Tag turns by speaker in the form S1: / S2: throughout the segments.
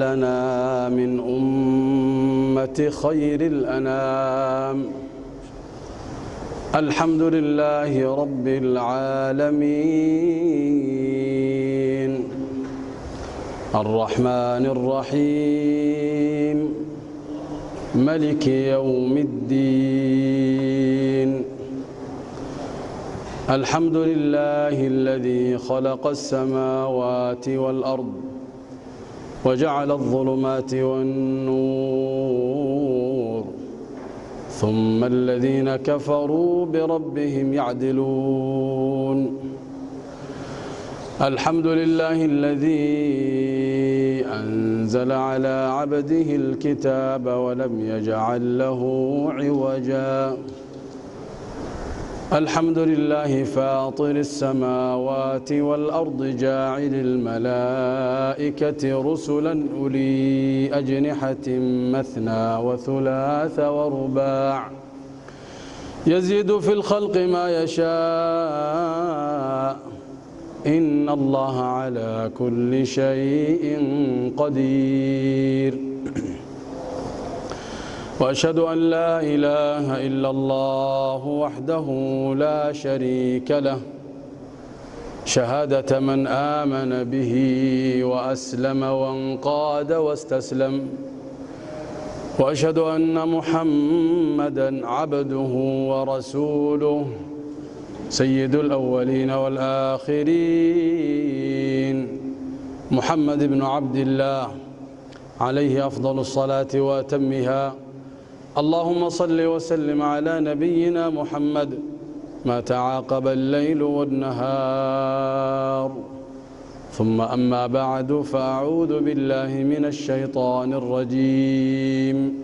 S1: لنا من أمة خير الأنام. الحمد لله رب العالمين الرحمن الرحيم ملك يوم الدين. الحمد لله الذي خلق السماوات والأرض وجعل الظلمات والنور ثم الذين كفروا بربهم يعدلون. الحمد لله الذي أنزل على عبده الكتاب ولم يجعل له عوجا. الحمد لله فاطر السماوات والأرض جاعل الملائكة رسلا أولي أجنحة مثنى وثلاث ورباع يزيد في الخلق ما يشاء إن الله على كل شيء قدير. وأشهد أن لا إله إلا الله وحده لا شريك له شهادة من آمن به وأسلم وانقاد واستسلم. وأشهد أن محمدا عبده ورسوله سيد الأولين والآخرين محمد بن عبد الله عليه أفضل الصلاة وأتمها. اللهم صل وسلم على نبينا محمد ما تعاقب الليل والنهار. ثم أما بعد، فأعوذ بالله من الشيطان الرجيم.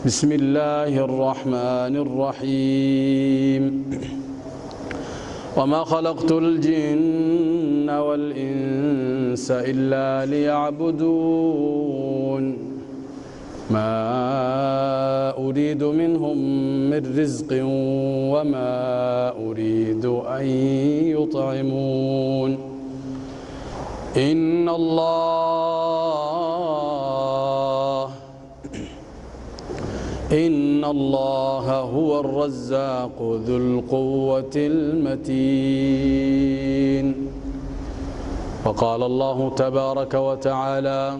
S1: بسم الله الرحمن الرحيم. وما خلقت الجن والإنس إلا ليعبدون ما أريد منهم من رزق وما أريد أن يطعمون. إن الله هو الرزاق ذو القوة المتين. وقال الله تبارك وتعالى: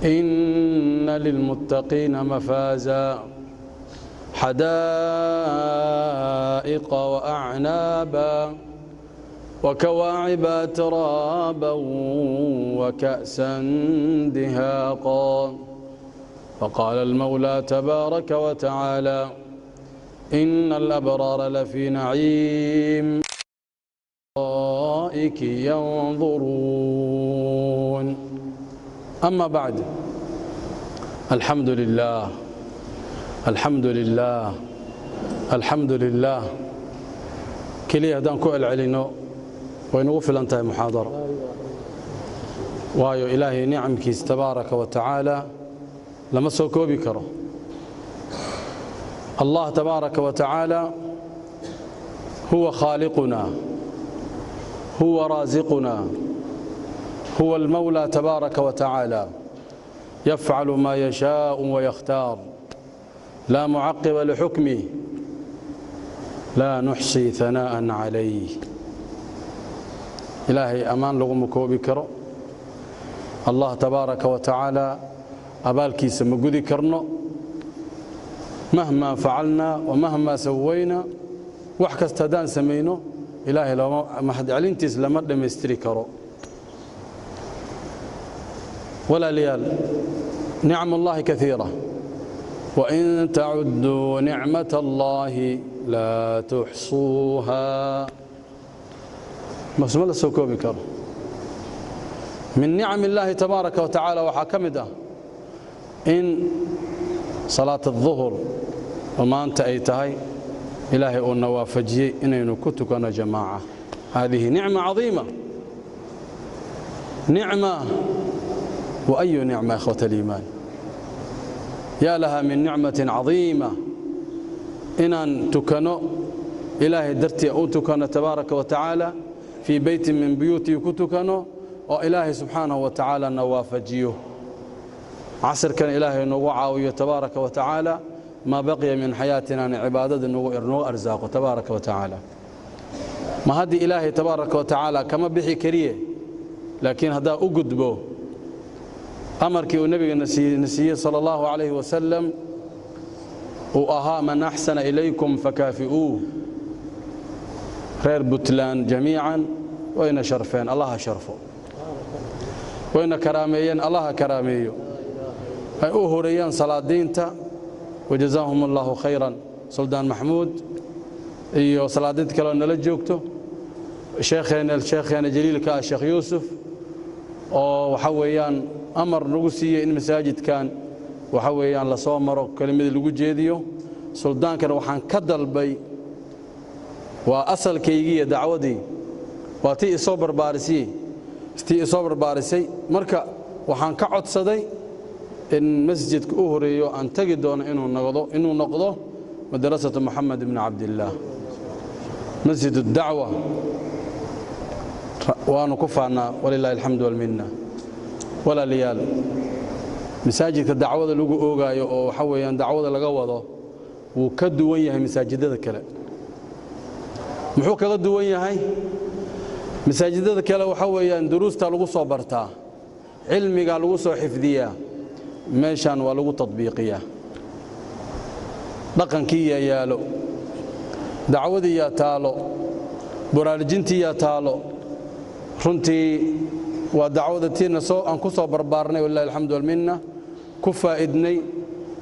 S1: إن للمتقين مفازا حدائق وأعنابا وكواعب أترابا وكأسا دهاقا. وقال المولى تبارك وتعالى: إن الأبرار لفي نعيم الأرائك ينظرون. أما بعد، الحمد لله الحمد لله الحمد لله. Keliya haddaan ku celcelino way nagu filan tahay muxaadaro, waayo Ilaahay nicamkiis tabaaraka wa tacaala lama soo koobi karo. Allah tabaaraka wa tacaala huwa khaaliquna, huwa raasiquna, هو المولى تبارك وتعالى، يفعل ما يشاء ويختار، لا معقب لحكمه، لا نحصي ثناء عليه. إلهي أمان لغم كوبي كرو. الله تبارك وتعالى أبالكيس مقودي كرنو مهما فعلنا ومهما سوينا وحكست هدان سمينو إلهي لو ما حد علنتيس لما لم يستري كرو. ولا ليال نعم الله كثيرة، وإن تعدوا نعمة الله لا تحصوها. مسمى السوكوبي كر من نعم الله تبارك وتعالى وحكمده إن صلاة الظهر وما أنت أيتهاي إلهي أن وافجي إن كنتك أنا جماعة. هذه نعمة عظيمة، نعمة. وأي نعمة إخوة الإيمان، يا لها من نعمة عظيمة. إن تكنو إلهي درتي أو تكن تبارك وتعالى في بيت من بيوتي كتكنو oo Ilaahay subxaanahu wa tacaala na waafajiyo, casirkan Ilaahay nagu caawiyo tabaaraka wa tacaala, maa baqiya min xayaatinana cibaadada nagu arsaaqo tabaaraka wa tacaala. Ma haddii Ilaahay tabaaraka wa tacaala kama bixi kariye, laakiin haddaa u gudbo amarkii uu nebiga na siiyey sala allahu calayhi wasalam uu ahaa man axsana ilaykum fakaafi'uuh. Reer Puntland jamiican wayna sharfeen, Allaha sharfo, wayna karaameeyeen, Allaha karaameeyo, ay u horeeyaan salaadiinta, wajazaahum allahu khayran, Suldaan Maxmuud iyo salaadiinta kaleo nala joogto, sheekheena jaliilka ah Sheekh Yuusuf oo waxa weeyaan amar nagu siiyey in masaajidkan waxa weeyaan la soo maro, kelimadii lagu jeediyo. Suldaankana waxaan ka dalbay, waa asalkaygii iyo dacwadii, waa tii isoo barbaarisay, tii isoo barbaarisay. Marka waxaan ka codsaday in masjidka u horeeyo aan tagi doono inuu noqdo madrasatu Moxamed ibni Cabdillaah, masjid dacwa. Waanu ku faannaa, walilaahi alxamdu walminna. Walaalayaal, masaajidka dacwada lagu oogaayo oo waxa weeyaan dacwada laga wado wuu ka duwan yahay masaajidada kale. Muxuu kaga duwan yahay masaajidada kale? Waxa weeyaan duruusta lagu soo bartaa, cilmiga lagu soo xifdiyaa, meeshan waa lagu tadbiiqiyaa, dhaqankii yaa yaalo, dacwadii yaa taalo, baraarujintii yaa taalo. Runtii waa dacwada tiina soo aan ku soo barbaarnay, walillahi alxamdu walminna, ku faa'idnay.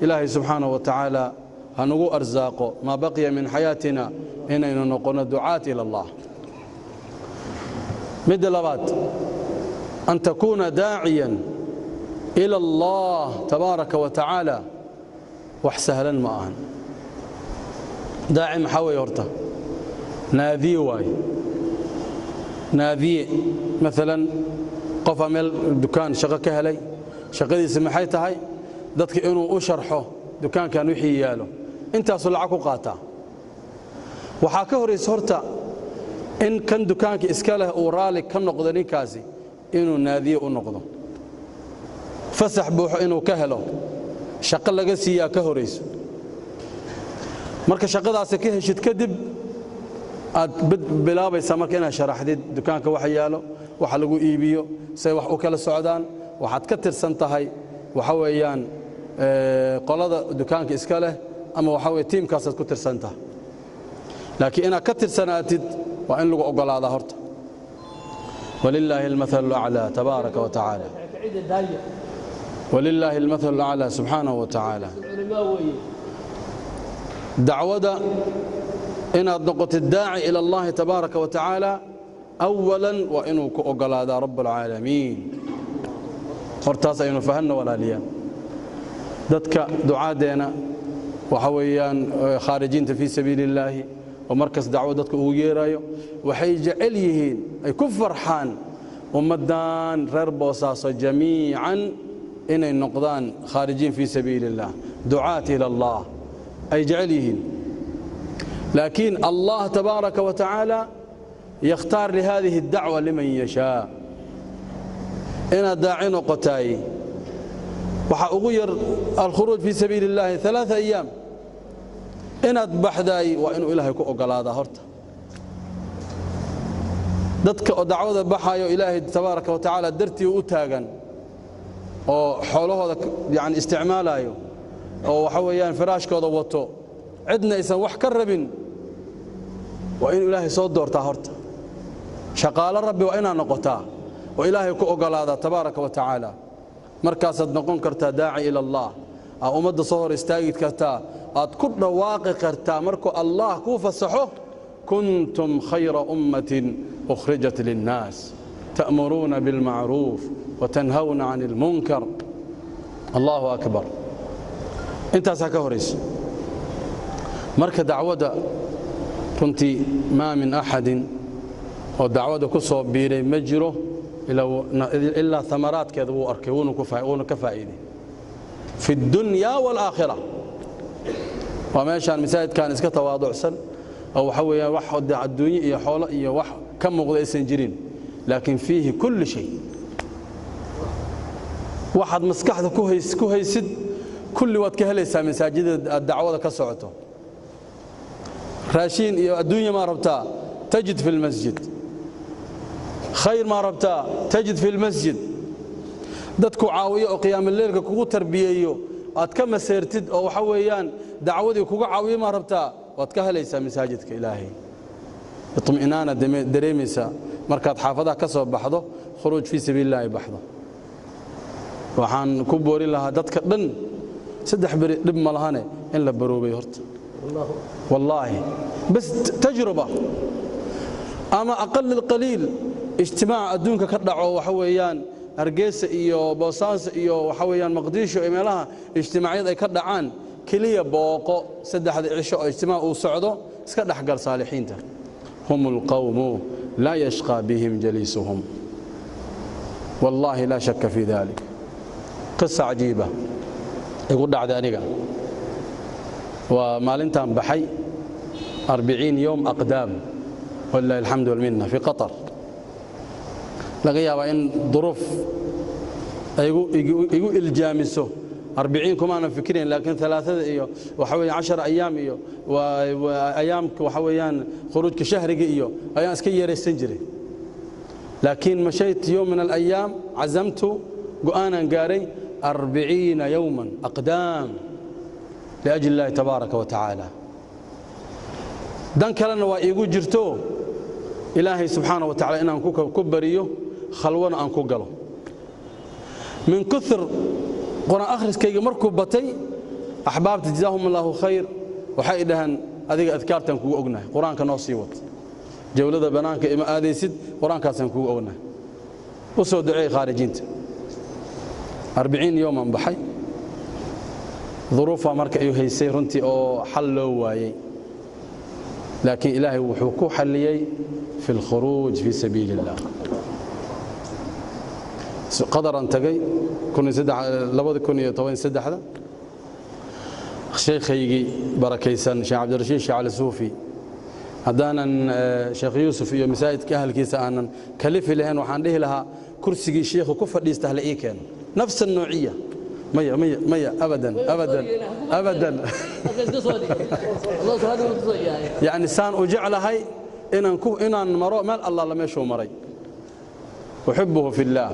S1: Ilaahay subxaanahu wa tacaala ha nagu arsaaqo maa baqiya min xayaatina inaynu noqonno ducaat ila Allah. Midda labaad, an takuuna daaciyan ila Allah tabaaraka wa tacaala wax sahlan ma ahan. Daaci maxaa weeye horta? Naadiye waaye. Naadiye maalan qofaa meel dukaan shaqo ka helay, shaqadiisa maxay tahay? Dadka inuu u sharxo dukaankan wixii yaalo, intaasuu lacag ku qaataa. Waxaa ka horraysa horta in kan dukaanka iska leh uu raalli ka noqdo ninkaasi inuu naadiye u noqdo, fasax buuxo inuu ka helo, shaqo laga siiyaa ka horayso. Marka shaqadaasi ka heshid kadib aad bilaabaysaa marka inaad sharaxdid dukaanka waxa yaalo, waxa lagu iibiyo, say wax u kala socdaan. Waxaad ka tirsan tahay waxa weeyaan qolada dukaanka iska leh ama waxa weye tiimkaasaad ku tirsan tahay. Laakiin inaad ka tirsanaatid waa in lagu oggolaadaa horta. Walilaahi almathalu alaclaa tabaaraka wa tacaala, walilaahi almathalu alaclaa subxaanahu wa tacaala. Dacwada inaad noqotid daaci ila allahi tabaaraka wa tacaala, awalan waa inuu ku oggolaadaa rabb alcaalamiin. Hortaas aynu fahanno walaaliyaan. Dadka ducaaddeena waxa weeyaan khaarijiinta fii sabiili illaahi oo markas dacwo dadka ugu yeerayo, waxay jecel yihiin, ay ku farxaan ummaddan reer Boosaaso jamiican inay noqdaan khaarijiin fii sabiili illah, ducaat ila Allah ay jecel yihiin. Laakiin Allah tabaaraka wa tacaala yakhtaar lihadihi اdacwa liman yashaa. Inaad daaci noqotaay waxaa ugu yar alkhuruuj fii sabiili اllahi 3 ayaam inaad baxdaay, waa inuu Ilaahay ku oggolaadaa horta. Dadka oo dacwada baxayo Ilaahay tabaaraka wa tacaala dartii u taagan oo xoolahooda yani isticmaalayo oo waxa weeyaan firaashkooda wato, cidna aysan wax ka rabin, waa inuu Ilaahay soo doortaa horta. Shaqaalo Rabbi waa inaad noqotaa oo Ilaahay ku oggolaadaa tabaaraka wa tacaala. Markaasaad noqon kartaa daaci ila Allah, aa ummadda soo hor istaagi kartaa, aad ku dhawaaqi kartaa markuu Allah kuu fasaxo: kuntum khayra ummatin ukhrijat linnaas ta'muruuna bilmacruuf watanhawna can ilmunkar. Allahu akbar. Intaasaa ka horayso. Marka dacwadda runtii maa min axadin oo dacwadda ku soo biiray ma jiro ilaa amaraadkeeda wuu arkay, wuuna ka faa'iiday fi اddunya wاlaakhira. Waa meeshaan masaajidkan iska tawaaducsan oo waxa weeyaan wax adduunye iyo xoolo iyo wax ka muuqda aysan jirin, laakiin fiihi kulli shay. Waxaad maskaxda ku haysid kulli waad ka helaysaa masaajidda aad dacwada ka socoto. Raashiin iyo adduunya maa rabtaa, tajid fi lmasjid. Khayr maa rabtaa, tajid fi lmasjid. Dadku caawiyo oo qiyaamaleelka kugu tarbiyeeyo aad ka maseertid oo waxa weeyaan dacwadii kuga caawiyo maa rabtaa, waad ka helaysaa masaajidka Ilaahay. Iطmi'naana dareemaysaa markaad xaafadaha ka soo baxdo, khuruuj fii sabiili illaahi baxdo. Waxaan ku boorin lahaa dadka dhan 3 beri dhib ma lahane in la baroobay horta, wallaahi, bas tajruba ama aqal alqaliil ijtimaac adduunka ka dhaco. Waxa weeyaan Hargeysa iyo Boosaaso iyo waxa weeyaan Muqdisho iyo meelaha ijtimaacyad ay ka dhacaan, keliya booqo 3da cisho oo ijtimaac uu socdo, iska dhexgal saalixiinta. Hum alqawmu laa yashqaa bihim jaliisuhum, wallaahi laa shakka fi dalik. Qisa cajiiba igu dhacday aniga waa maalintaan baxay 40 yowm aqdaam, walilahi alxamdu walminna, fi Qatar. Laga yaabaa in duruuf igu iljaamiso 40 kumaanan fikirayn, laakiin alaaada iyo waxa weeyaan 10 ayaam iyo ayaamka waxa weeyaan khuruujka shahriga iyo ayaan iska yeeraysan jiray. Laakiin mashayt yowm min alayaam, cazamtu, go'aanaan gaaray 40 yowman aqdaam liajli illahi tabaaraka wa tacaala. Dan kalena waa iigu jirto, Ilaahay subxaana wa tacala inaan ku bariyo, khalwana aan ku galo. Min kuhr quraan akhriskayga markuu batay, axbaabta jazaahum allahu khayr waxay dhaheen: "Adiga adkaartaan kugu ognahay, qur-aanka noo sii wad, jawlada bannaanka ima aadaysid, qur-aankaasaan kugu ognahay, u soo duceey khaarijiinta." 40 yowman baxay. Duruufaa marka iyu haysay runtii oo xal loo waayey, laakiin Ilaahay wuxuu ku xalliyey fi اlkhuruuj fii sabiili اllah. Qadaran tagay 2013-da. Sheekhaygii barakaysan, Sheekh Cabdirashiid Sheekh Cali Suufi, haddaanan Sheekh Yuusuf iyo masaajidka ahalkiisa aanan kalifi lahayn, waxaan dhihi lahaa kursigii sheikhu ku fadhiista hala ii keeno, nafs الnoociya. Maya, maya, maya, abadan, abadan, abadan. Yani saan u jeclahay inaan maro meel allaala meeshuu maray. أحبه في الله،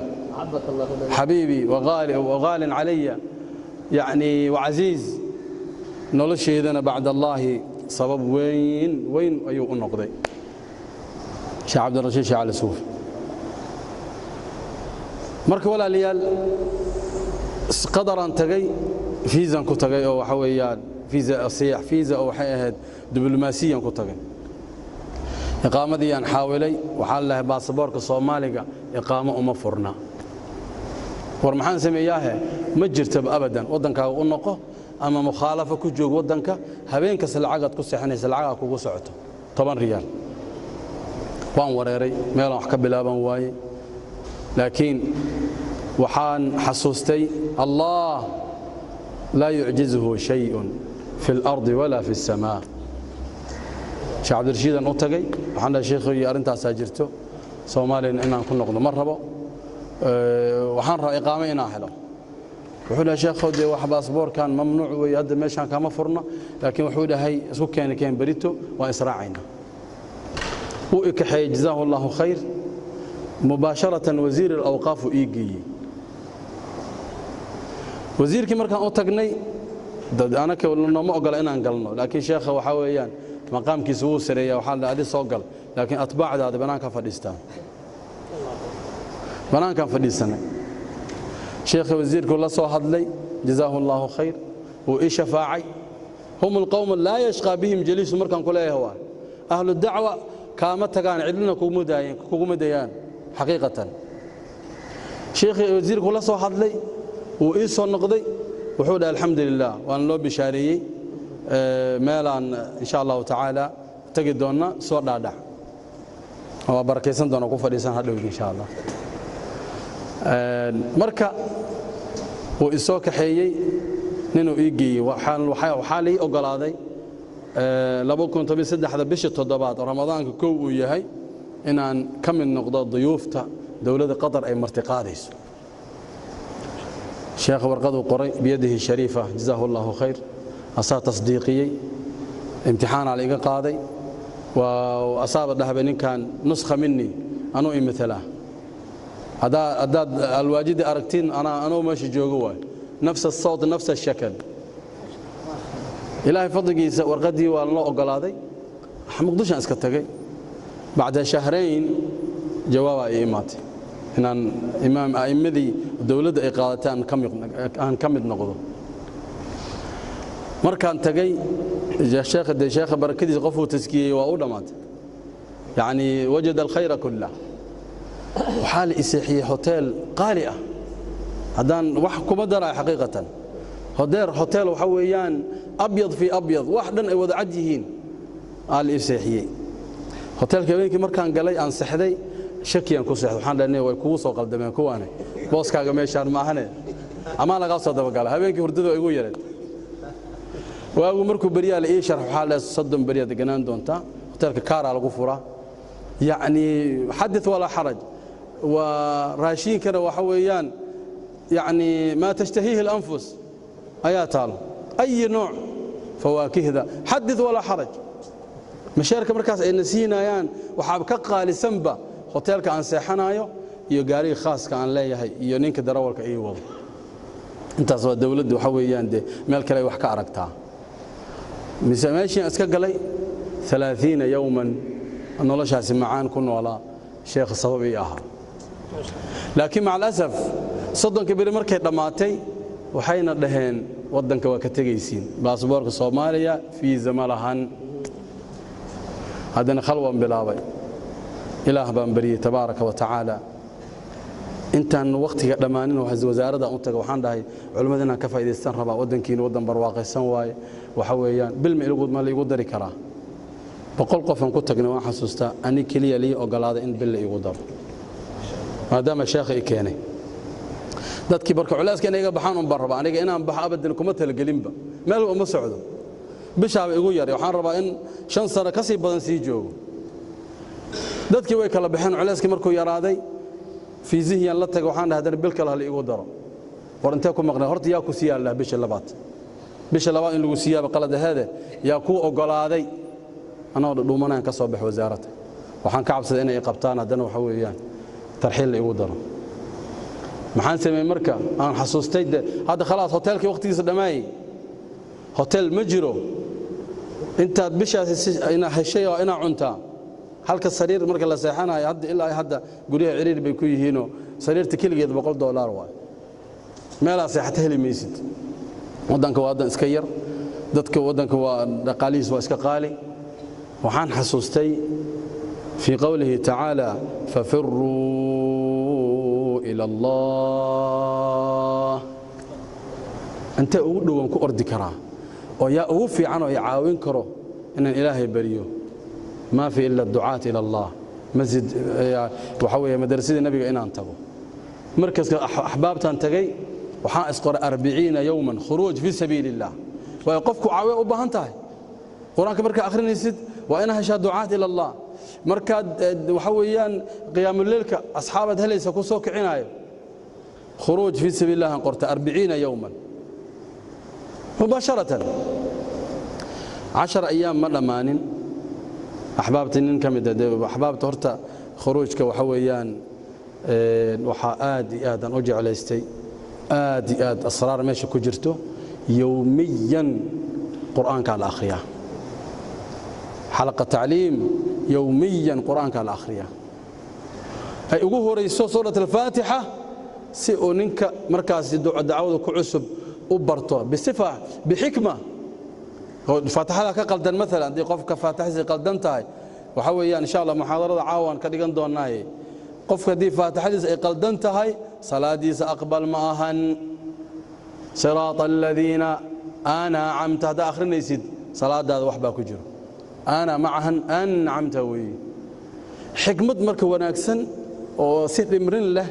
S1: حبيبي وغالي وغال علي يعني وعزيز. Nolosheedana bacd Allaahi sabab weyn weyn ayuu u noqday Sheekh Cabdirashiid Sheekh Cali Suufi. Marka walaalayaal, Qadaraan tagay, fiisan ku tagay oo waxa weeyaan fiisa siyax, fiisa oo waxay ahayd diblomaasiyan ku tagay. Iqaamadii aan xaawilay, waxaa la lahay baasaboorka Soomaaliga iqaamo uma furna. War maxaan sameeyaahe? Ma jirtaba abadan, waddankaaga u noqo ama mukhaalafo ku joog waddanka, habeen kasta lacagaad ku seexanaysa, lacagaa kugu socoto 10 riyaal. Waan wareeray, meelaan wax ka bilaaban waaye. Laakiin waxaan xasuustay Allah laa yucjizuhu shayun fi اlardi walaa fi الsamaa. Sheekh Cabdirashiidaan u tagay, waxaan dhahay: "Sheekhoyi, arrintaasaa jirto, Soomaaliyana inaan ku noqdo ma rabo, waxaan rabaa iqaamo inaan helo." Wuxuu dhahay: "Sheekhow, dee wax baasboorkan mamnuuc weeye, hadda meeshaan kama furno." Laakiin wuxuu dhahay: "Isku keeni keen berito, waan israacayna." Wuu i kaxeeyey, jazaahu Allahu khayr, mubaasharatan wasiir alawqaaf uu ii geeyey. Wasiirkii markaan u tagnay, anaka nooma ogola inaan galno, laakiin sheekha waxaa weeyaan maqaamkiisa wuu sareeya. Waxaa la adi soo gal, laakiin atbaacdaada bannaanka fadhiistaan. Bannaankaan fadhiisanay. Sheekha wasiirku la soo hadlay, jazaahu Allahu khayr, wuu ii shafaacay. Hum alqawm laa yashqaa bihim jaliisu. Markaan ku leeyahay waa ahlu dacwa, kaama tagaan, cidlina kuguma dayaan xaqiiqatan. Sheekhii wasiirku la soo hadlay, wuu ii soo noqday, wuxuu dhahay: "Alxamdu lilah, waan loo bishaareeyey, meelaan insha Allahu tacaala tegi doonna, soo dhaadhac, waa barakaysan doona, ku fadhiisan hadhowd insha Allah." Marka wuu isoo kaxeeyey, ninuu ii geeyey. Waxaa lii ogolaaday 2013-da bishii toddobaad oo Ramadaanka kow uu yahay inaan ka mid noqdo duyuufta dowladda Qatar ay martiqaadayso. Sheekha warqaduu qoray biyadihi shariifa, jazaahu Allahu khayr, asaa tasdiiqiyey. Imtixaanaa la iga qaaday, waa asaaba dhahbay ninkan nuskha minii anuu imathalaa. Haddaad Alwaajidi aragtiin, anuu meesha joogo waay, nafs asawt, nafs ashakal. Ilaahay fadligiisa warqaddii waa loo oggolaaday. Muqdishoan iska tagay. Bacda shahrayn jawaabaa ii imaatay inaan imaam a'immadii dowladda ay qaadatay aan ka mid noqdo. Markaan tagay sheekha, dee sheekha barakadiisa qofuu taskiyey waa u dhammaatay, yacni wajada alkhayra kullah. Waxaa la iseexiyey hotel qaali ah, haddaan wax kuma daraayo xaqiiqatan. Hotel waxa weeyaan abyad fi abyad, wax dhan ay wada cad yihiin aa la iseexiyey hotelka. Habeenkii markaan galay aan sexday, shakiyaan ku seexday. Waxaan dhahnay way kugu soo qaldameen kuwaane, booskaaga meeshaan maahane, amaa lagaa soo dabagala. Habeenkii hurdada waa igu yareed. Waagu markuu beryaa la ii sharx, waxaa la 30 beriyaa deganaan doontaa hotelka, kaaraa lagu furaa, yacni xadith walaa xaraj. Waa raashiinkana waxa weeyaan yacni maa tashtahiihi alanfus ayaa taalo, ayi nooc fawaakihda, xadith walaa xaraj. Masheerka markaas ayna siinayaan waxaa ka qaalisanba hoteelka aan seexanayo iyo gaariga khaaska aan leeyahay iyo ninka darawalka ii wado. Intaas waa dowladda, waxa weeyaan dee meel kale ay wax ka aragtaa. Mise meeshii iska galay 30 yowman noloshaasi macaan ku noolaa, sheekha sabab ii ahaa. Laakiin maca alasaf 30-ka beri markay dhammaatay, waxayna dhaheen waddanka waa ka tegaysiin, baasboorka Soomaaliya fiisa ma lahan. Haddana khalwan bilaabay. Ilaah baan baryey tabaaraka wa tacaala. Intaan wakhtiga dhammaanin wasaaradda u taga, waxaan dhahay culimmada inaan ka faa'idaystan rabaa, waddankiina waddan barwaaqaysan waaye, waxa weeyaan bil ma la igu dari karaa? 100 qofaan ku tagnay, waan xasuustaa, ani keliya lii ogolaaday in bil la igu daro, maadaama sheekha i keenay. Dadkii barka culeyska inay iga baxaan un baan rabaa. Aniga inaan baxo abadan kuma talagelinba, meel uma socdo, bishaaba igu yaray. Waxaan rabaa in 5 sano ka sii badan sii joogo. Dadkii way kala baxeen. Culeyskii markuu yaraaday, fiisihiyaan la tagay. Waxaan dhahay haddana bil kale hala igu daro. War intee ku maqnay horta? Yaa ku siiyaa lah bisha labaad? Bisha labaad in lagu siiyaaba qalad aheede, yaa kuu oggolaaday? Anagoo dhudhuumanayaan ka soo bax wasaaradda. Waxaan ka cabsaday inay qabtaan haddana, waxa weeyaan tarxiil la igu daro. Maxaan sameeyey marka aan xasuustay de hadda khalaas hoteelkii waqtigiisa dhammaayey, hotel ma jiro. Intaad bishaasi ina heshay oo inaa cuntaa halka sariir marka la seexanayo. Hadda ilaa hadda guryaha ciriir bay ku yihiinoo sariirta keligeed $100 waay. Meelaa seexata heli maysid. Waddanka waa waddan iska yar, dadka waddanka waa dhaqaalihiis waa iska qaali. Waxaan xasuustay fii qowlihi tacaala fafiruu ila Allah. Intee ugu dhowan ku ordi karaa oo yaa ugu fiican oo i caawin karo inaan Ilaahay bariyo? Maa fi ila ducaat ila Allah. Masjid waxa weeye madrasadii Nabiga inaan tago. Markaska axbaabtaan tagay, waxaan isqoray 40 yowman khuruuj fii sabiili illah. Waayo qofku caawiya u baahan tahay. Qur-aanka markaa akhrinaysid waa inaa heshaa ducaat ila Allah. Markaad waxa weeyaan qiyaamuleylka asxaabaad helaysa ku soo kicinaayo. Khuruuj fii sabiili illah aan qortay 40 yowman mubaasharatan. 10 ayaam ma dhammaanin, axbaabta nin ka mid a axbaabta horta khuruujka waxa weeyaan waxaa aad iyo aad aan u jeclaystay, aad iyo aad asraar meesha ku jirto. Yowmiyan qur'aankaa la akhriyaa, xalaqa tacliim yowmiyan qur'aankaa la akhriyaa, ay ugu horayso suurat alfaatixa, si uu ninka markaasi dacwada ku cusub u barto bisifa bixikma. Faatixada ka qaldan maalan, haddii qofka faatixadiisa qaldan tahay, waxa weeyaan insha Allah muxaadarada caawan ka dhigan doonaaye, qofka haddii faatixadiisa ay qaldan tahay salaadiisa aqbal ma ahan. Siraata aladiina ancamta haddaa akhrinaysid, salaadaada wax baa ku jiro. Ana macahan ancamta weeye. Xikmad marka wanaagsan oo si dhimrin leh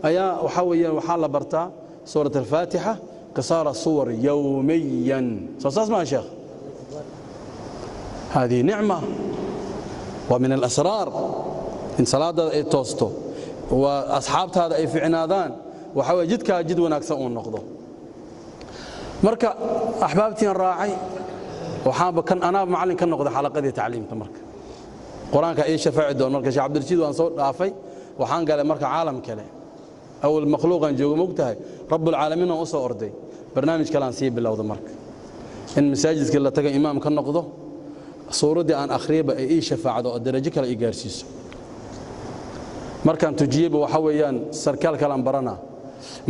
S1: ayaa waxaa weeyaan waxaa la bartaa suurat alfaatixa, qisaara suwar yowmiyan. Soo saas maa sheekh? هذه نعمة ومن الأسرار إن صلاة أي توستو وأصحابتها أي في عنادان. Waxa weeye jidkaa jid wanaagsan uu noqdo. Marka axbaabtiin raacay, waxaanba kan anaa macallin ka noqday xalaqadii tacliimta. Marka qur-aanka ii shafaaci doon. Marka Sheekh Cabdirashiid waan soo dhaafay, waxaan galay marka caalam kale. Awal makhluuqan joogo, mogtahay, rabbulcaalamiin aan u soo orday. Barnaamij kale aan sii bilowda, marka in masaajidkii la taga, imaam ka noqdo, suuraddii aan akhriyaba ay ii shafaacdo oo darajo kale ii gaarsiiso. Markaan tujiyeyba, waxa weeyaan, sarkaal kalean baranaa.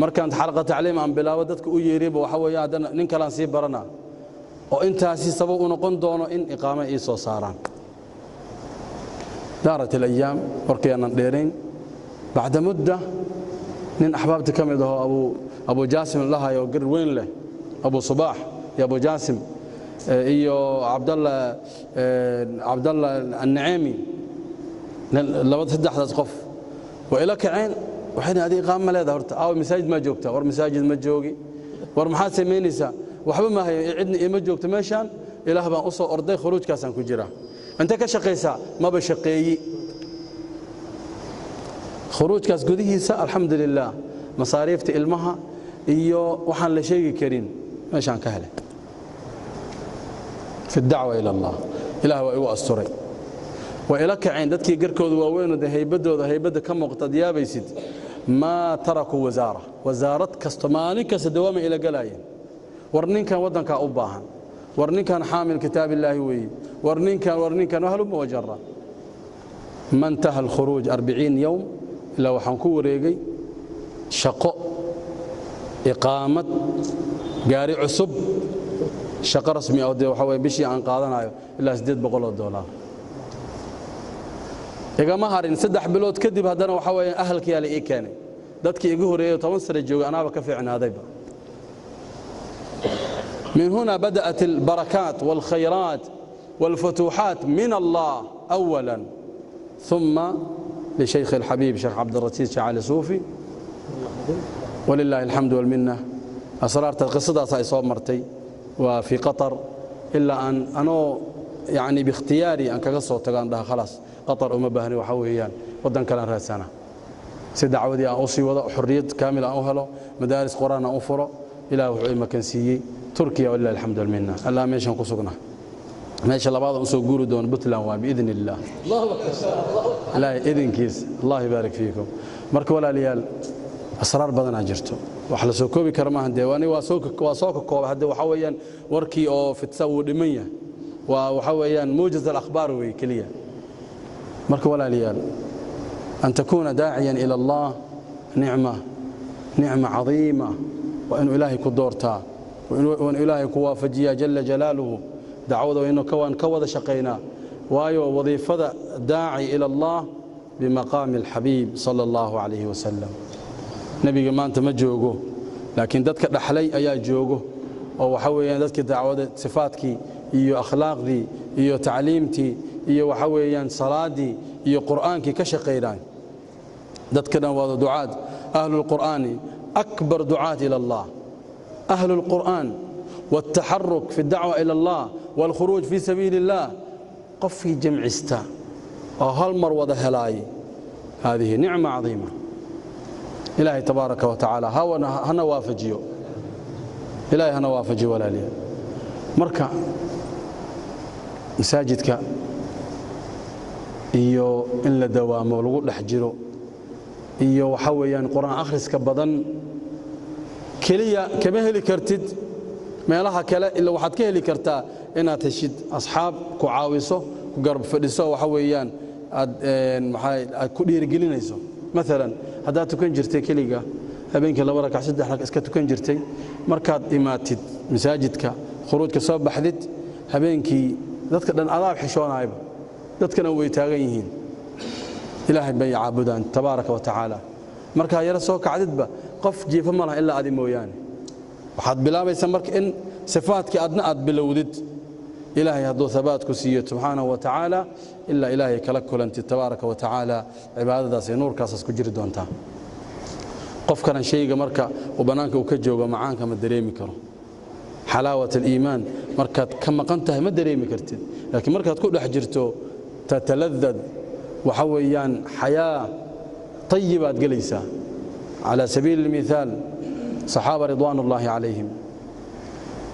S1: Markaan xalqa tacliim aan bilaabo, dadka u yeeriyba, waxa weeyaan, haddana nin kalean sii baranaa, oo intaasi sabab u noqon doono in iqaamo ii soo saaraan. Daarat alayaam, warkayaanan dheerayn, bacda mudda nin axbaabta ka mid ahoo Abu Jaasim la dhahayo, gar weyn leh, Abu Subaax iyo Abu Jaasim iyo Cabdalla Annaceemi, laba saddexdaas qof way ila kaceen. Waxay dhaheen: "Adiga iqaamo ma leedahay horta? Aawa masaajid ma joogta?" "War masaajid ma joogi." "War maxaad samaynaysaa?" "Waxba ma hayo, cidna ima joogto meeshaan. Ilaah baan u soo orday, khuruujkaasaan ku jiraa." "Intee ka shaqaysaa?" "Maba shaqeeyi." Khuruujkaas gudihiisa, alxamdu lilah, masaariifta ilmaha iyo waxaan la sheegi karin meeshaan ka helay fi dacwa ila Allah. Ilaah waa igu asturay. Way ila kaceen dadkii garkooda waaweyn, de haybadooda, haybadda ka muuqta ad yaabaysid. Maa tarakuu wasaara, wasaarad kasto maalin kasta dawaamay ila galaayeen: "War ninkan waddankaa u baahan, war ninkan xaamil kitaab illaahi weeye, war ninkan, war ninkan," wahaluma wajara. Ma intaha alkhuruuj 40 yowm ilaa waxaan ku wareegay shaqo, iqaamad, gaari cusub, shaqo rasmi ah oo dee waxa weye bishii aan qaadanayo ilaa $800. Igama harin. 3 bilood kadib haddana waxa weeye ahalkiyaa la ii keenay. Dadkii igu horreeyey 10 sano joogay anaaba ka fiicnaadayba. من هنا بدأت البركات والخيرات والفتوحات من الله أولا، ثم لشيخ الحبيب شيخ عبد الرشيد شعالي صوفي، ولله الحمد والمنة. أسرارta qisadaas ay soo martay waa في قطر ilaa aan anoo yani باختياري aan kaga soo tago, aan dhaha: "Khalaas, Qatar uma baahni, waxa weeyaan waddan kalean raadsana," si dacwadii aan u sii wado, xorriyad kaamil aan u helo, madaaris quraan aan u furo. Ilaah wuxuu i makansiiyey Turkiya, walilah alxamdu walminna. Allah meeshan ku sugnaa. Meesha labaad aan usoo guuri doono Puntland waa, biidn illaah, ilaahay idinkiis. Allah yubaarik fiikum. Marka walaalayaal, asraar badanaa jirto, wax la soo koobi kara maahan. Dee ani waa soo ka kooba hadde. Waxa weeyaan warkii oo fidsa wuu dhiman yahay, waa waxa weeyaan muujaz alakhbaar wey keliya. Marka walaalayaal, an takuuna daaciyan ila Allah nicma, nicma cadiima. Waa inuu Ilaahay ku doortaa, waa inuu Ilaahay ku waafajiyaa jala jalaaluhu. Dacwada waa inuu waan ka wada shaqaynaa, waayo wadiifada daaci ila Allah bimaqaami alxabiib sala Allahu calayhi wasalam. Nebiga maanta ma joogo, laakiin dadka dhaxlay ayaa joogo, oo waxa weeyaan dadkii dacwada sifaadkii iyo akhlaaqdii iyo tacliimtii iyo waxa weeyaan salaadii iyo qur'aankii ka shaqaynay. Dadka dhan waada ducaad. Ahlu lqur'aani akbar ducaat ila Allah. أهل القرآن والتحرك في الدعوة إلى الله والخروج في سبيل الله، qofkii jamcista oo hal mar wada helaay، هذه نعمة عظيمة. إلهي تبارك وتعالى hana waafajiyo, Ilaahay hana waafajiyo. Walaaliyaal, marka masaajidka iyo in la dawaamo, lagu dhex jiro, iyo waxa weeyaan qur'aan akhriska badan keliya kama heli kartid meelaha kale, ila waxaad ka heli kartaa inaad heshid asxaab ku caawiso, ku garab fadhiso, waxa weeyaan aad maxaa aad ku dhiirigelinayso. Maalan haddaad tukan jirtay keliga habeenkii laba rakac, saddex rakac iska tukan jirtay, markaad imaatid masaajidka, khuruujka soo baxdid, habeenkii dadka dhan adaab xishoonayba, dadkana way taagan yihiin, Ilaahay bay caabudaan tabaaraka wa tacaala. Markaa yaro soo kacdidba, qof jiifa ma laha ilaa adi mooyaane. Waxaad bilaabaysaa marka in sifaadkii adna aad bilowdid. Ilaahay hadduu habaat ku siiyo subxaanahu wa tacaala, ilaa Ilaahay kala kulantid tabaaraka wa tacaala, cibaadadaas iyo nuurkaasaas ku jiri doontaa. Qofkana shayga marka uu bannaanka uu ka joogo macaanka ma dareemi karo. Xalaawat aliimaan markaad ka maqan tahay ma dareemi kartid, laakiin markaad ku dhex jirto tataladad, waxa weeyaan xayaa tayibaad gelaysaa. Calaa sabiili اlmithaal, saxaaba ridwaan ullaahi calayhim,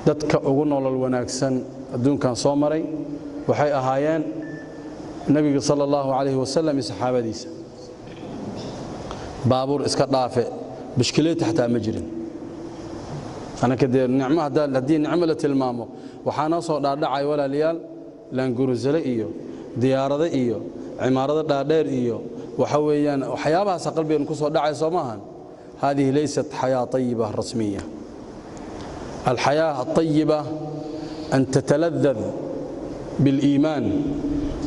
S1: dadka ugu nolol wanaagsan adduunkan soo maray waxay ahaayeen nebiga sala allahu calayhi wasalam iyo saxaabadiisa. Baabuur iska dhaafe, bishkileeta xataa ma jirin. Anaka dee nicmo haddii nicmo la tilmaamo waxaa noo soo dhaadhacay, walaalayaal, laangurusale iyo diyaarado iyo cimaarado dhaadheer iyo waxa weeyaan waxyaabahaasa qalbigan ku soo dhacay, soo maahan? Hadihi laysat xayaa طayiba rasmiya. Alxayaa aلطayiba an tataladad biاliimaan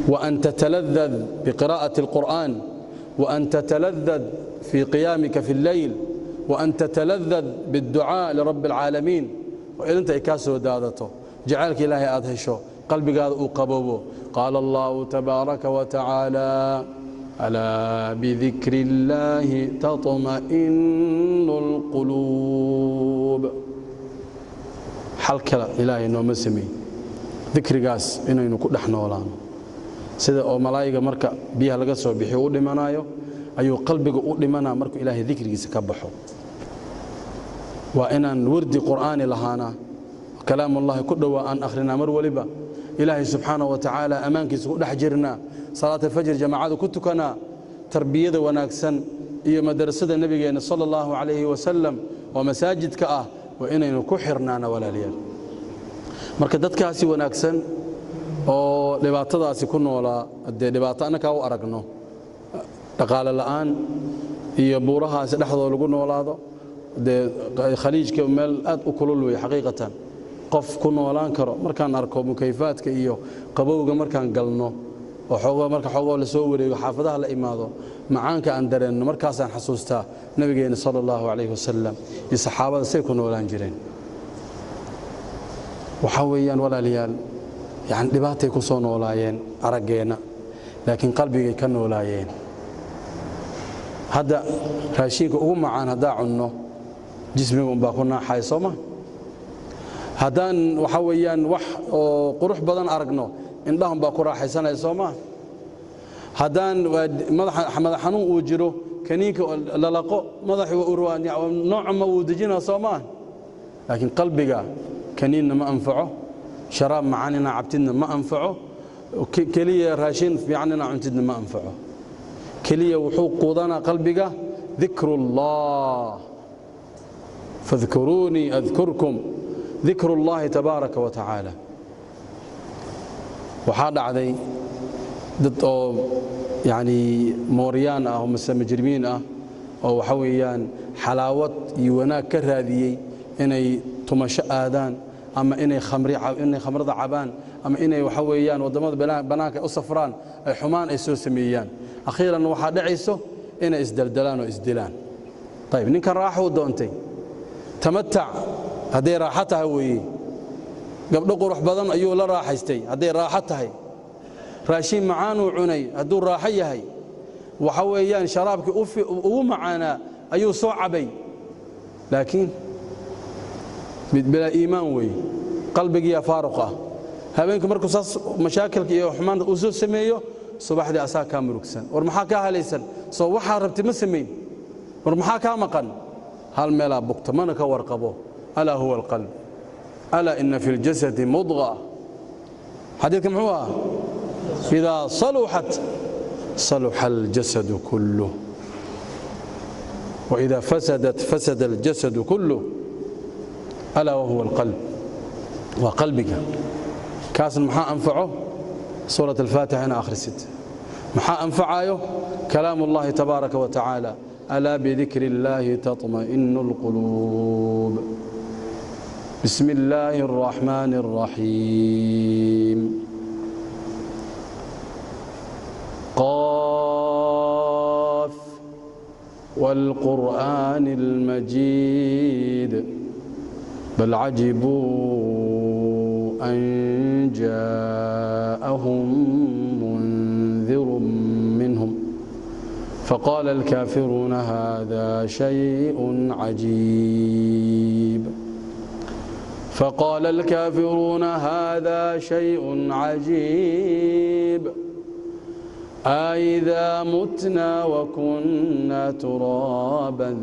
S1: وأن تتلذذ بقراءة القرآن وأن تتلذذ في قيامك في الليل وأن تتلذذ بالدعاء لرب العالمين. وإذا أنت إكاسو دادته جعلك إلهي أدهشو قلبك هذا أقبوبه. قال الله تبارك وتعالى: ألا بذكر الله تطمئن القلوب. حل كلا إلهي إنه مسمي ذكر قاس إنه ينكو نحن sida oo malaayiga marka biyaha laga soo bixiyo u dhimanayo ayuu qalbiga u dhimanaa markuu ilaahay dikrigiisa ka baxo. Waa inaan wardi qur'aani lahaanaa, kalaamullahi ku dhowaa aan akhrinaa mar waliba, ilaahay subxaanahu wa tacaala ammaankiisa ku dhex jirnaa, salaat alfajr jamaacada ku tukanaa, tarbiyada wanaagsan iyo madrasada nebigeenna sala allahu calayhi wasalam oo masaajidka ah waa inaynu ku xirnaana, walaalayaal. Marka dadkaasi wanaagsan oo dhibaatadaasi ku noolaa, dee dhibaato annakaa u aragno, dhaqaale la'aan iyo buurahaasi dhexdooda lagu noolaado, dee khaliijka meel aad u kulul wey xaqiiqatan qof ku noolaan karo. Markaan arko mukayfaadka iyo qabowga markaan galno oo xoogo marka xoogoo la soo wareego xaafadaha la imaado, macaanka aan dareenno, markaasaan xasuustaa nabigeena sala allahu calayhi wasalam iyo saxaabada say ku noolaan jireen. Waxaa weeyaan, walaalayaal, yani dhibaatay ku soo noolaayeen araggeenna, laakiin qalbigay ka noolaayeen. Hadda raashinka ugu macaan haddaa cunno jismiga umbaa ku naaxay, soo ma? Haddaan waxa weeyaan wax oo qurux badan aragno indhahun baa ku raaxaysanaya, soo ma? Haddaan madax xanuun uu jiro kaniinka lalaqo madaxi noocama wuu dejinaa, soo ma? Laakiin qalbiga kaniinna ma anfaco, sharaab macaan inaa cabtidna ma anfaco, keliya raashin fiican inaa cuntidna ma anfaco. Keliya wuxuu quudanaa qalbiga dikru اllah. Fadkuruunii adkurkum, dikru اllahi tabaaraka wa tacaala. Waxaa dhacday dad oo yani mooryaan ah oo mase mujrimiin ah oo waxa weeyaan xalaawad iyo wanaag ka raadiyey inay tumasho aadaan ama inay khamrada cabaan ama inay waxa weeyaan waddamada bannaanka u safraan, ay xumaan ay soo sameeyaan. Akhiiran waxaa dhacayso inay isdeldelaan oo isdilaan. Ayib, ninkan raaxuu doontay, tamatac hadday raaxo tahay weeye. Gabdho qurux badan ayuu la raaxaystay hadday raaxo tahay, raashin macaanuu cunay hadduu raaxo yahay, waxa weeyaan sharaabkii ugu macaanaa ayuu soo cabay, laakiin bilaa iimaan weeye, qalbigiyaa faaruq ah. Habeenkii markuu saas mashaakilka iyo xumaanta uu soo sameeyo, subaxdii asaa kaa murugsan. War maxaa kaa halaysan? Soo waxaa rabtay ma samayn? War maxaa kaa maqan? Hal meelaa bugta mana ka warqabo, alaa huwa alqalb. Alaa ina fi اljasadi mudغa, xadiidka muxuu ahaa? Idaa saluxat saluxa aljasadu kulluh, وإذا فسدت فسد الجسد كله، ألا وهو القلب. Waa qalbiga kaasna. Maxaa anfaco? Suurat alfaatixa ina akhrisid. Maxaa anfacayo? Kalaam ullahi tabaaraka wa tacaala. Alaa bidikri illaahi taطma'inu اlquluub. Bismi illaahi الraxmaani الraxiim. Qaaf wاlqur'aani اlmajiid. بل عجبوا أن جاءهم منذر منهم فقال الكافرون هذا شيء عجيب. فقال الكافرون هذا شيء عجيب. أإذا متنا وكنا ترابا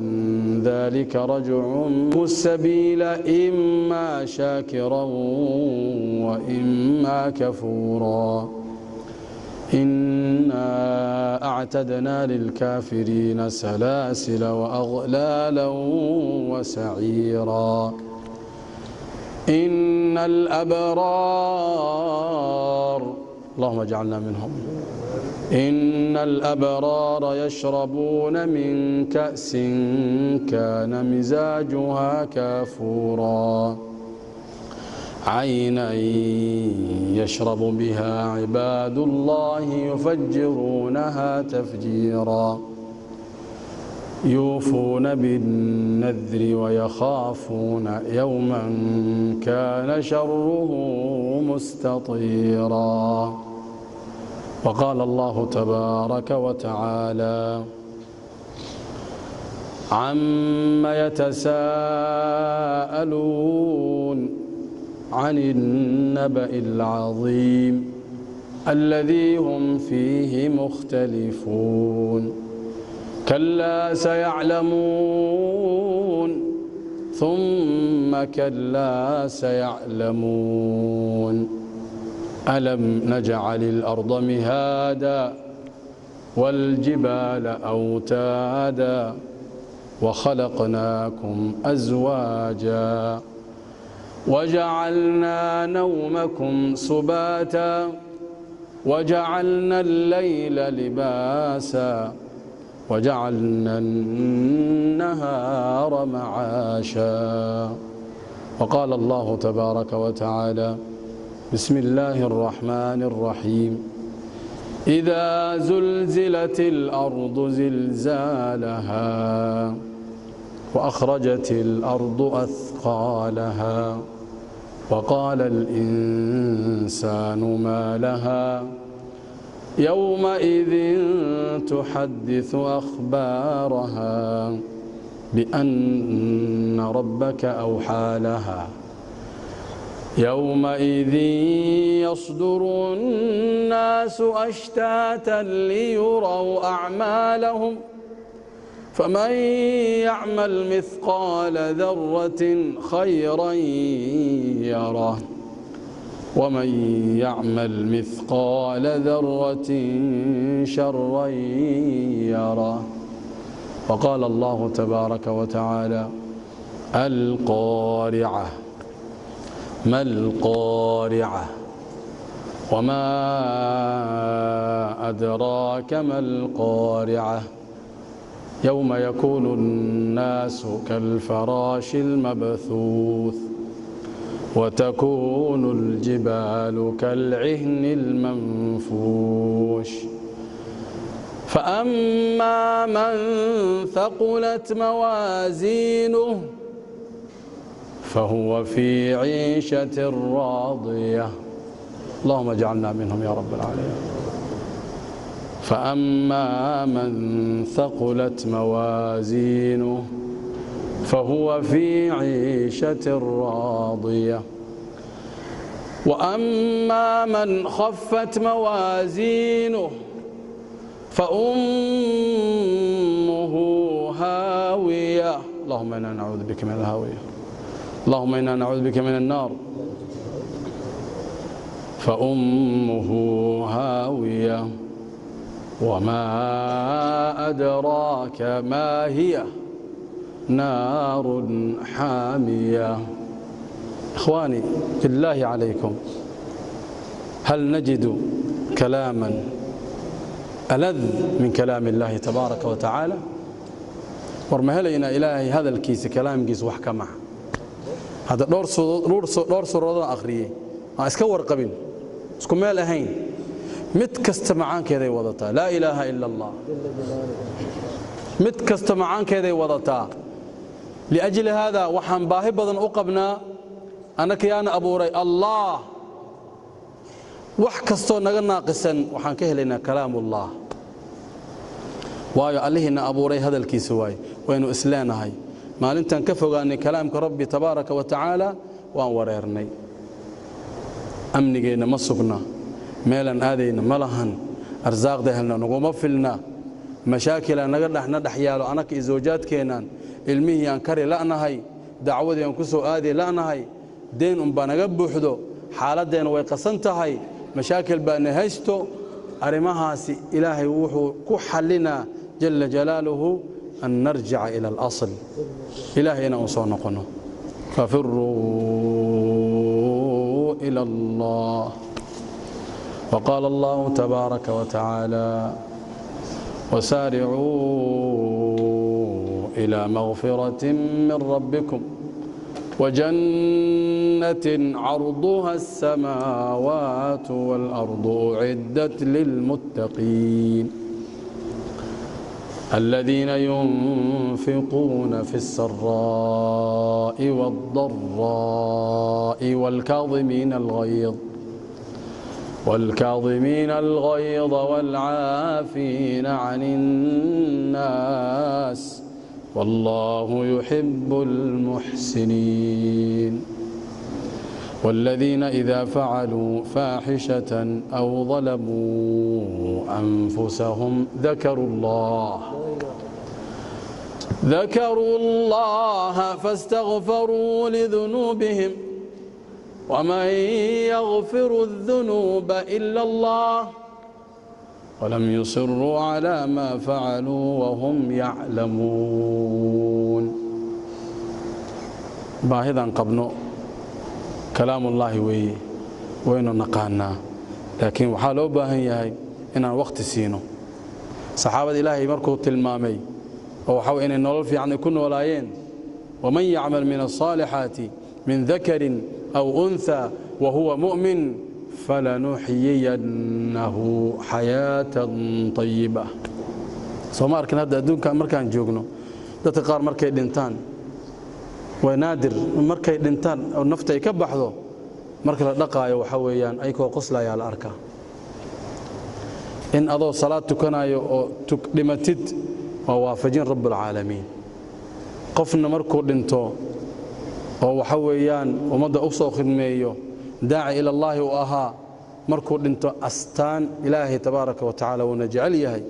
S1: ذلك رجع السبيل إما شاكرا وإما كفورا إنا أعتدنا للكافرين سلاسل وأغلالا وسعيرا إن الأبرار اللهم اجعلنا منهم إن الأبرار يشربون من كأس كان مزاجها كافورا عينا يشرب بها عباد الله يفجرونها تفجيرا يوفون بالنذر ويخافون يوما كان شره مستطيرا. وقال الله تبارك وتعالى عم يتساءلون عن النبأ العظيم الذي هم فيه مختلفون كلا سيعلمون ثم كلا سيعلمون ألم نجعل الأرض مهادا والجبال أوتادا وخلقناكم أزواجا وجعلنا نومكم سباتا وجعلنا الليل لباسا وجعلنا النهار معاشا. وقال الله تبارك وتعالى بسم الله الرحمن الرحيم إذا زلزلت الأرض زلزالها وأخرجت الأرض أثقالها وقال الإنسان ما لها يومئذ تحدث أخبارها بأن ربك أوحى لها يومئذ يصدر الناس أشتاتا ليروا أعمالهم فمن يعمل مثقال ذرة خيرا يره ومن يعمل مثقال ذرة شرا يره. وقال الله تبارك وتعالى القارعة ما القارعة وما أدراك ما القارعة يوم يكون الناس كالفراش المبثوث وتكون الجبال كالعهن المنفوش. فأما من ثقلت موازينه فهو في عيشة راضية. اللهم اجعلنا منهم يا رب العالمين. فأما من ثقلت موازينه فهو في عيشة راضية. وأما من خفت موازينه فأمه هاوية. اللهم إنا نعوذ بك من الهاوية، اللهم إنا نعوذ بك من النار. فأمه هاوية وما أدراك ما هي نار حامية. إخواني بالله عليكم، هل نجد كلاما ألذ من كلام الله تبارك وتعالى؟ ورمهلينا إلهي هذا الكيس كلام كيس وحكمه هذا دور سورة أخرية iska warqabin isku meel ahayn mid kasta macaankeeday wadataa laa ilaaha illa allah mid kasta macaankeeday wadataa liajli hada waxaan baahi badan u qabnaa annaka yaana abuuray allah wax kastoo naga naaqisan waxaan ka helaynaa kalaamullah waayo allihina abuuray hadalkiisa waaye waynu isleenahay maalintan ka fogaanay kalaamka rabbi tabaaraka wa tacaala waan wareernay amnigeena ma sugna meelan aadayna ma lahan Arsaaqda helna naguma filna. Mashaakila naga dhexna dhex yaalo anaka iyo zawjaadkeennan, ilmihii aan kari la'nahay, dacwadii aan ku soo aadi la'nahay, deen unbaa naga buuxdo, xaaladdeenna way qasan tahay, mashaakil baa na haysto. Arrimahaasi Ilaahay wuxuu ku xallinaa jalla jalaaluhu an narjica ila alasl, Ilaahay inaan u soo noqonno. Fafiruu ila Allah. وقال الله تبارك وتعالى: وسارعوا إلى مغفرة من ربكم وجنة عرضها السماوات والأرض أعدت للمتقين الذين ينفقون في السراء والضراء والكاظمين الغيظ والعافين عن الناس والله يحب المحسنين. والذين إذا فعلوا فاحشة أو ظلموا أنفسهم ذكروا الله فاستغفروا لذنوبهم ومن يغفر الذنوب إلا الله ولم يصروا على ما فعلوا وهم يعلمون. Baahidan qabno kalaamullaahi weeye, waynu naqaanaa, laakiin waxaa loo baahan yahay inaan wakhti siino. Saxaabada Ilaahay markuu tilmaamay oo waxa inay nolol fiican ay ku noolaayeen: ومن يعمل من الصالحات من ذكر أو أنثى وهو مؤمن فلنحيينه حياة طيبة. Soo ma arkin hadda adduunka markaan joogno, dadka qaar markay dhintaan, waa naadir, markay dhintaan oo nafta ay ka baxdo, marka la dhaqaayo waxa weeyaan ayagoo qoslayaa la arkaa. In adoo salaad tukanayo oo dhimatid waa waafajin Rabbulcaalamiin. Qofna markuu dhinto oo waxa weeyaan ummadda u soo khidmeeyo, daaci ila Allaahi uu ahaa, markuu dhinto astaan Ilaahay tabaaraka wa tacaala wuuna jecel yahay.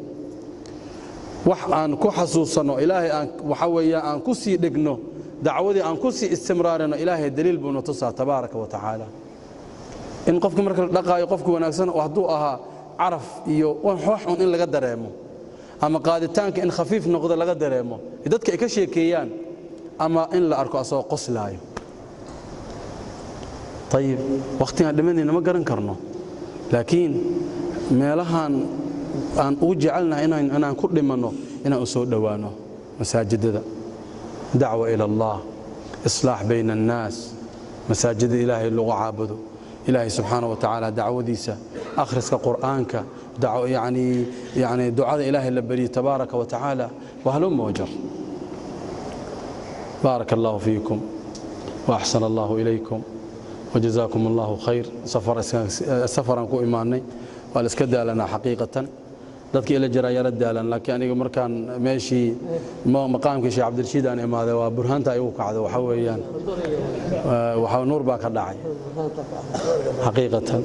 S1: Wax aan ku xasuusanno Ilaahay, aan waxa weeyaan aan ku sii dhegno dacwadii, aan ku sii istimraarino, Ilaahay daliil buuna tusaa tabaaraka wa tacaala. In qofka marka la dhaqaayo, qofka wanaagsan oo hadduu ahaa, caraf iyo wax un in laga dareemo, ama qaaditaanka in khafiif noqdo laga dareemo, dadka ay ka sheekeeyaan, ama in la arko asagoo qoslaayo. Ayib, wakhtigaan dhimanayna ma garan karno, laakiin meelahan aan ugu jecelnahay inaan ku dhimanno, inaan u soo dhowaano masaajidada, dacwa ila Allah, islaax bayna annaas, masaajida Ilaahay lagu caabudo, Ilaahay subxaana wa tacaala dacwadiisa, akhriska Qur'aanka, yani ducada Ilaahay la baryo tabaaraka wa tacaala, وهلم وجر. بارك الله فيكم وأحسن الله إليكم وجزاكم الله خير. Safar safaraan ku imaanay, waa la iska daalanaa xaqiiqatan. Dadka ila jira yara daalan, laakiin aniga markaan meeshii maqaamkii Sheekh Cabdirashiid aan imaaday, waa burhaanta igu kacday. Waxa weeyaan waxa nuur baa ka dhacay xaqiiqatan.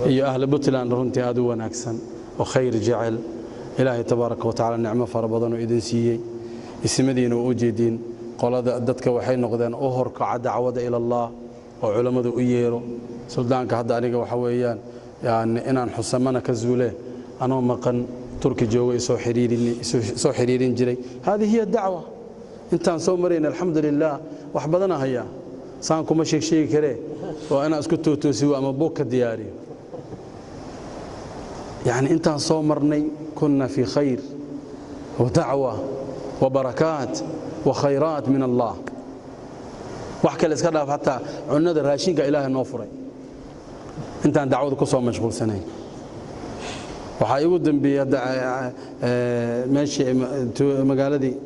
S1: Iyo ahli Puntland runtii aad u wanaagsan oo khayr jecel. Ilaahay tabaaraka wa tacaala nicmo fara badan oo idin siiyey, ismadiina u jeediin. Qolada dadka waxay noqdeen u horkaca dacwada ila Allah oo culammadu u yeero. Suldaanka hadda aniga waxa weeyaan yani inaan xusamana ka zuule, anoo maqan Turki joogo isoo xiriirin jiray. هذه هي الدعوة. Intaan soo marayna, alxamdu lilah, wax badana hayaa, saan kuma sheeg sheegi karee, oo inaan isku tootoosiyo ama buug ka diyaariyo. Yani intaan soo marnay كنا في خير ودعوة وبركات وخيرات من الله. Wax kale iska dhaaf, xataa cunada raashinka Ilaahay noo furay intaan dacwada ku soo mashquulsanayn. Waxaa igu dambeeyey hadda meeshii magaaladii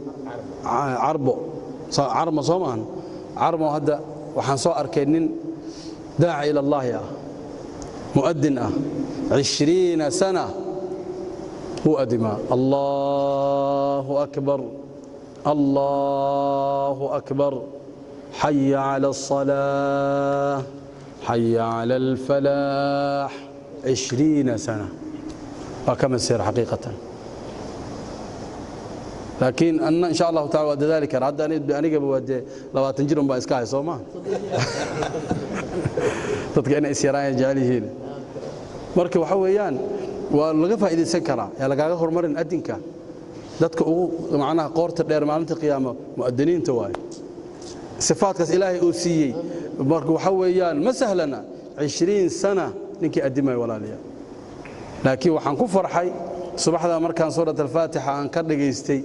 S1: Carbo, Carmo soo maahan? Carmo hadda waxaan soo arkay nin daaci ila Allaahi ah, mu'adin ah, 20 sana wuu adimaa. الله أكبر، الله أكبر، حي على الصلاة، حي على الفلاح، 20 سنة. Waa ka maseer xaqiiqatan. Laakiin anna insha Allahu taala waa dadaali kara. Hadda anigaba waa dee 20 jir unbaa iska hay, soo maa? Dadka inay isyaraan jecel yihiin. Marka waxa weeyaan waa laga faa'iidaysan karaa, yaa lagaaga horumarin adinka. Dadka ugu macnaha qoorta dheer maalinta qiyaamo mu'adiniinta waaye, sifaadkaas Ilaahay uu siiyey. Marka waxa weeyaan ma sahlana 20 sana ninkii addimayo, walaalayaal. Laakiin waxaan ku farxay subaxda markaan suurat alfaatixa aan ka dhagaystay,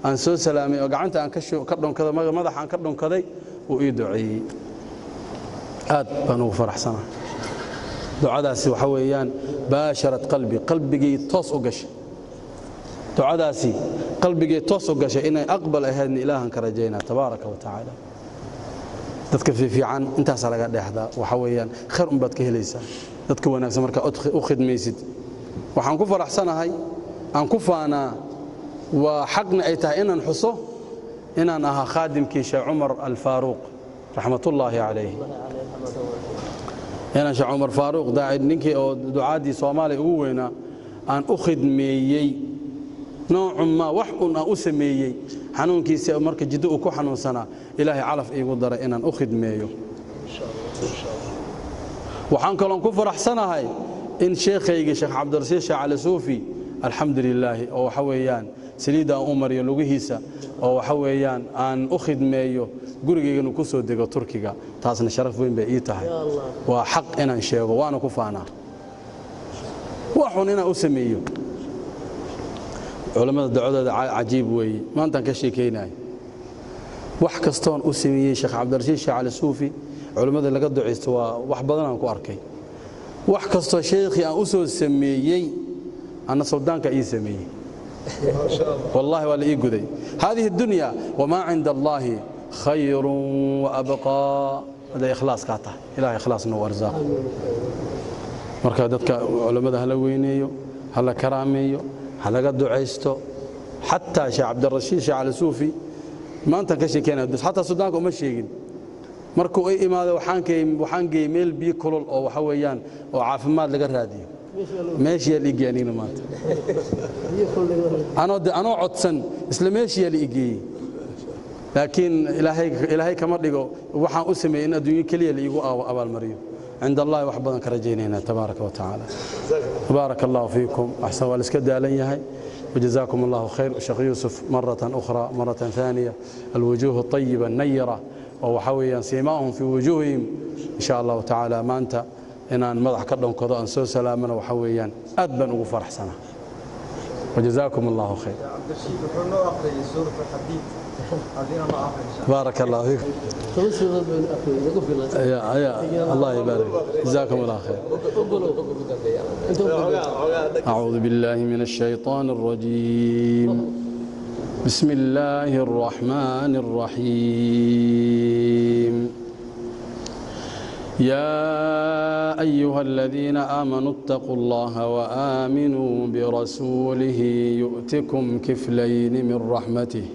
S1: aan soo salaamay oo gacanta aan ka dhonkaday, madaxa aan ka dhonkaday, uu ii duceeyey. Aad baan ugu faraxsanaa. Ducadaasi waxa weeyaan baasharat qalbi, qalbigii toos u gashay. Ducadaasi qalbigii toos u gashay, inay aqbal ahaydna Ilaahan ka rajaynaa tabaaraka wa tacaala. Dadka fiifiican intaasaa laga dheexdaa. Waxa weeyaan khayr unbaad ka helaysaa dadka wanaagsan markaa u khidmaysid. Waxaan ku faraxsanahay, aan ku faanaa, waa xaqna ay tahay inaan xuso inaan ahaa khaadimkii Sheekh Cumar Alfaaruuq raxmatullaahi calayh. Inaan Sheekh Cumar Faaruuq, ninkii oo ducaaddii Soomaaliya ugu weynaa, aan u khidmeeyey noocun maa, wax un aan u sameeyey. Xanuunkiisa marka Jiddo uu ku xanuunsanaa, Ilaahay calaf iigu daray inaan u khidmeeyo. Waxaan kaloon ku faraxsanahay in sheekhaygii Sheekh Cabdirasiid Sheekh Cali Suufi, alxamdu lilaahi, oo waxa weeyaan saliidda aan u mariyo lugihiisa, oo waxa weeyaan aan u khidmeeyo, gurigaygana ku soo dego Turkiga. Taasna sharaf weyn bay ii tahay. Waa xaq inaan sheego, waana ku faanaa waxun inaan u sameeyo. Culammada dacwadooda cajiib weeye. Maantaan ka sheekaynayo wax kastoon u sameeyey Sheekh Cabdirashiid Sheekh Cali Suufi, culimmada laga ducaysto waa wax badan aan ku arkay. Wax kastoo sheekhii aan u soo sameeyey, anna suldaanka ii sameeyey. Wallahi waa la ii guday. Hadihi dunya wamaa cinda Allahi khayru waabqaa, hadday ikhlaas kaa tahay. Ilahay ikhlaas nagu arsaaqo. Marka dadka culammada hala weyneeyo, hala karaameeyo, ha laga ducaysto. Xataa Sheekh Cabdirashiid Sheekh Cali Suufi maantaan ka sheekeynaya, xataa suldaanka uma sheegin. Markuu ay imaado waxaan geeyey meel biyo kulul oo waxa weeyaan oo caafimaad laga raadiyo. Meeshiyaa la igeeyey anigna maanta anoo codsan, isla meeshiyaa la igeeyey. Laakiin Ilaahay kama dhigo waxaan u sameeyey in adduunyo keliya la iigu abaalmariyo. Cinda Allahi wax badan ka rajaynaynaa tabaaraka wa tacaala. Baaraka Allahu fiikum. Axsan waa la iska daalan yahay. وجزاكم الله خير. شيخ يوسف، مرة أخرى، مرة ثانية، الوجوه الطيبة النيرة وحويا سيماهم في وجوههم إن شاء الله تعالى. ما أنت إن أن مدح كدون كضاء سو سلامنا وحويا أدبا وفرح سنة. وجزاكم الله خير.
S2: عبد الرشيد wuxuu noo akhriyay suurat alxadiid, hadina ma akhri insha.
S1: بارك الله فيك. يا يا الله يبارك، جزاكم الله خير. أعوذ بالله من الشيطان الرجيم. بسم الله الرحمن الرحيم. يا أيها الذين آمنوا اتقوا الله وآمنوا برسوله يؤتكم كفلين من رحمته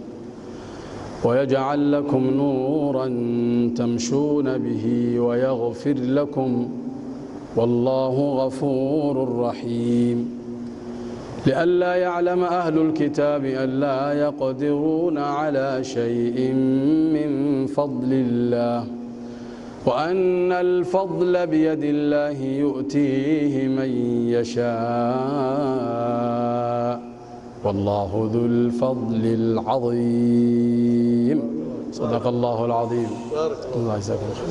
S1: ويجعل لكم نورا تمشون به ويغفر لكم، والله غفور رحيم. لئلا يعلم أهل الكتاب ألا يقدرون على شيء من فضل الله وأن الفضل بيد الله يؤتيه من يشاء، والله ذو الفضل العظيم. صدق الله العظيم. الله يجزاكم خير.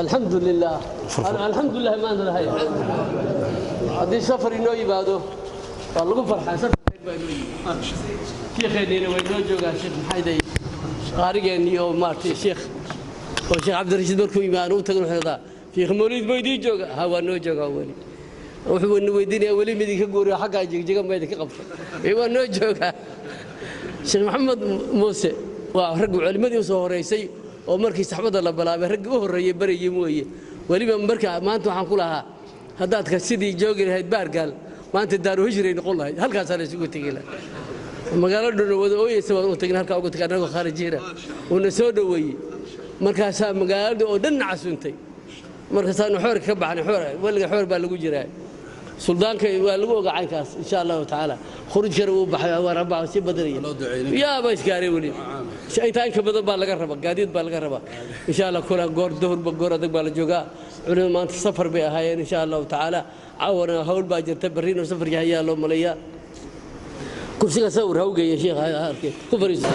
S3: Alxamdu lilah, alxamdu lilah. Maanta lahay haddii safar inoo yimaado waa lagu farxaa. Safar khayr baa inoo yimid. Shiikheeniina way noo joogaa, sheekh maxayday, qaarigeennii oo maaragtay sheekh oo Sheekh Cabdirashiid. Markuu yimaado u tagan wuxuu dhahaa, "Sheekh Mawliid ma idiin jooga?" "Ha, waa noo joogaa weli." Wuxuu na weydiinayaa, "Weli ma idinka guuriyo xaggaa Jigjiga ma idinka qabta?" Ee waa noo joogaa. Sheekh Maxamed Muuse waa raggu culimmadii u soo horeysay oo markii saxbadda la bilaabay raggii u horreeyey barayey mooye. Weliba marka maanta waxaan ku lahaa, haddaad ka sidii joogi lahayd Baargaal, maanta Daaru Hijray noqon lahayd, halkaasaa la isugu tegi lahaa. Magaalo dhan wada ooyeysa baan u tagin, halkaa ugu tagay annagoo khaarijiina, uuna soo dhoweeyey. Markaasaa magaalada oo dhan casuuntay. Markaasaanu xoorka ka baxnay. Xoor weliga xoor baa lagu jiraa. Suldaanka waa lagu ogaa caynkaas, insha Allahu tacaala. Khurujkana wuu baxay, waa rabaa sii badanaya. Yaaba isgaaray weli, intaa inka badan baa laga rabaa, gaadiid baa laga rabaa, insha Allah. Kula goor duhurba goor adag baa la joogaa. Culimada maanta safar bay ahaayeen, insha Allahu tacaala. Caawana hawl baa jirta, berrino safarkii hayaa loo maleeyaa. Kursiga sawir ha u geeya sheekha, ha arkay ku fariiso.